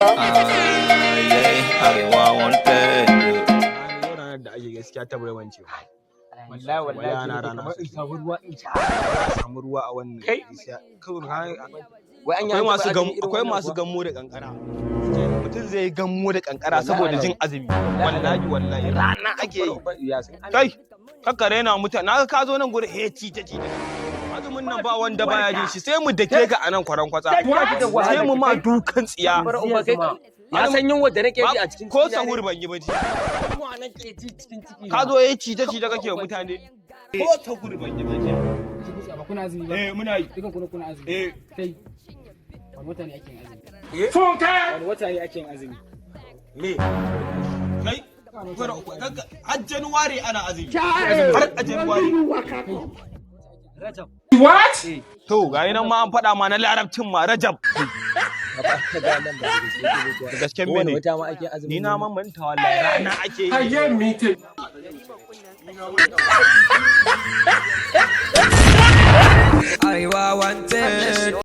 Arewa wanted. Yau ranar da ake gaskiya ta barwance. Wallahi, wallahi. Ana rana kamar in samu ruwa in sha. Samu ruwa a wannan. Kai. Kawai Wai an yi akwai masu gam akwai masu gammo da kankara. Mutum zai yi gammo da kankara saboda jin azumi. Wallahi, wallahi, rana ake yi. Kai, kakka raina mutane. Na ga ka zo nan gurin, he, ci ta ci. Azumin nan ba wanda baya jin shi, sai mu dake ka a nan kwaran kwatsa. Sai mu ma dukan tsiya. Ya san yunwa da nake ji a cikin Ko sahur ban yi ba ji. Yunwa nake ji cikin ciki. Ka zo ya ci ta ci ta kake wa mutane. Ko sahur ban yi ba ji. Ba kuna azumi ba? Eh, muna yi. Dukan kuna kuna azumi? Eh. Kai, wani wata ne ake yin azumi? Wani wata ne ake yin azumi? Me? Kai, har Januwari ana azumi. Har a Januwari. Rajab. To, ga nan ma an faɗa ma na Larabcin ma, Rajab. Ka ga nan ba da gaske yake ba. Da gasken Kowane mene? wata ma ake azumi. Ni na ma manta wallahi, rana ake yi.